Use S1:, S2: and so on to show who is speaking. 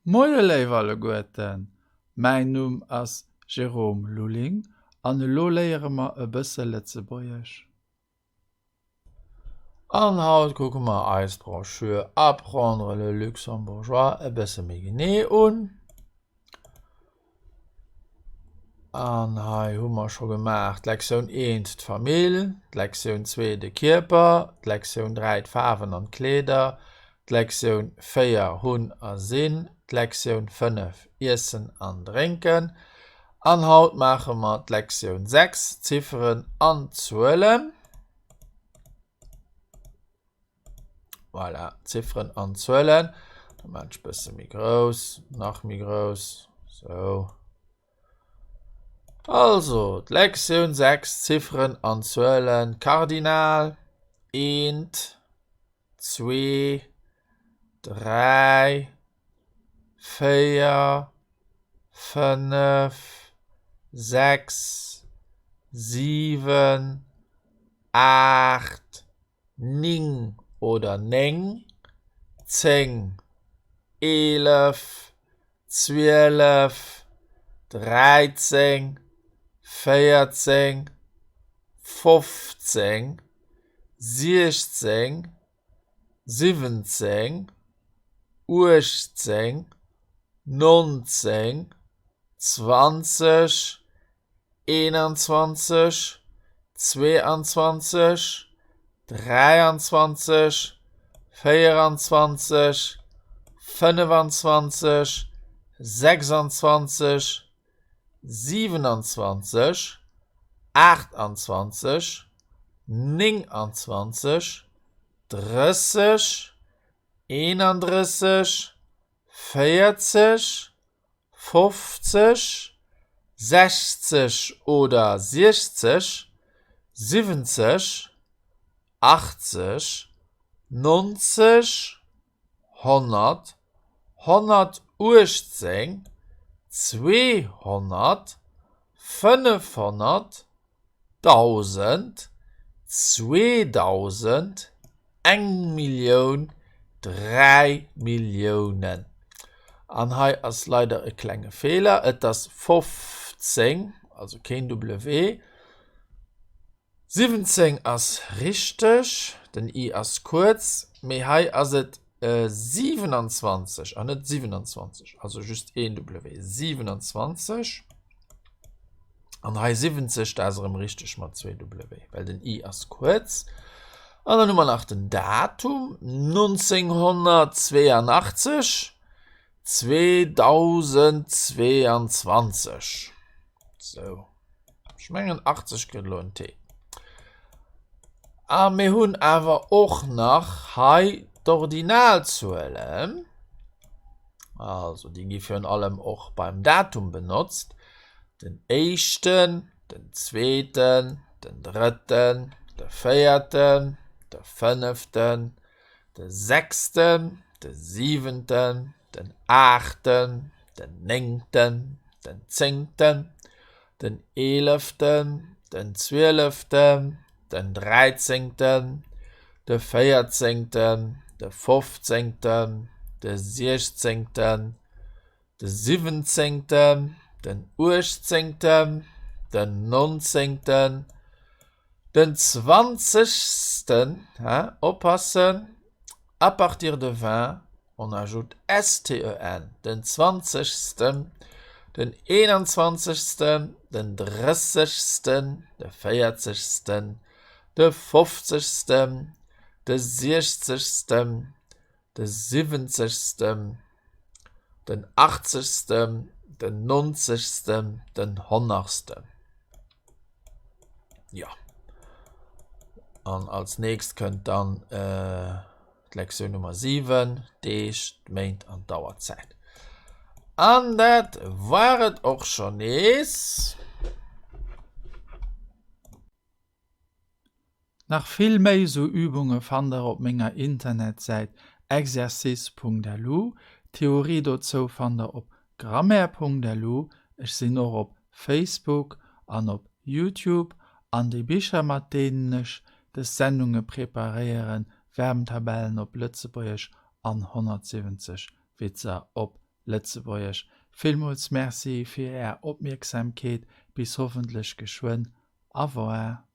S1: Moie léif alleguerten, mäin Numm ass Jérôme Lulling an elo léiere mer e bësse Lëtzebuergesch. An haut kucke mer eis d'Broschür Apprendre le luxembourgeois e bësse méi genee un. An hei hu mer scho gemaach d'Lektioun eent, d'Famill, d'Lektioun zwee, de Kierper, d'Lektioun dräi, d'Faarwen an d'Kleeder, d'Lektioun véier, hunn a sinn, d'Lektioun 5, iessen an drénken. An haut maache mer d'Lektioun 6, Zifferen an Zuelen. Voilà, Zifferen an Zuelen. Da maachen ech e bësse méi grouss, nach méi grouss, sou. Also, d'Lektioun 6, Zifferen an Zuelen, Kardinal, eent, zwee, dräi, véier, fënnef, sechs, siwen, 8, 9 oder 9, 10, 11, 12, 13, 14, 15, 16, 17, 18, 19, 20, 21, 22, 23, 24, 25, 26, 27, 28, 29, 30, 31, 40, 50, 60 oder 60, 70, 80, 90, 100, 118, 200, 500, 1.000, 2.000, eng Millioun, 3 Milliounen. An hei ass leider e klenge Feeler, et ass 15, also keen W. 17 ass richteg, den i ass kuerz, mee hei ass et 27 an net 27, also just een W, 27. An hei 70, dat ass erëm richteg mat zwee W, well den i ass kuerz. An dann hu mer nach den Datum 1982, 2022. Sou, ech mengen 80 gëtt elo en T. A mir hunn awer och nach hei d'Ordinalzuelen. Also déi gi virun allem och beim Datum benotzt. Den éischten, den zweeten, den drëtten, de véierten, de fënneften, de sechsten, de siwenten, den aachten, den néngten, den zéngten, den eeleften, den zwieleften, den dräizéngten, de véierzéngten, de fofzéngten, de siechzéngten, de siwwenzéngten, den uechtzéngten, den nonzéngten, den zwanzegsten, oppassen, à partir de 20, on ajoute STEN, den zwanzegsten, den eenanzwanzegsten, den drëssegsten, de véierzegsten, de fofzegsten, de siechzegsten, de siwwenzegsten, den achtzegsten, den nonzegsten, den honnersten. Jo. An als nächst kënnt dann d'Lektioun Nummer 7, d'Deeg, d'Méint an d'Auerzäit. An dat war et och schonn nees. Nach vill méi sou Übunge fannt der op menger Internetsäit exercice.lu. D'Theorie dozou fannt der op grammaire.lu. Ech sinn och op Facebook an op Youtube. An déi Bicher mat deenen ech des Sendunge preparéieren, Verbntabellen op Lëtzebuergesch an 170 Witzer op. Lëtzebuergesch. Villmools Merci fir Är Opmierksamkeet, bis hoffentlech geschwënn. Au revoir.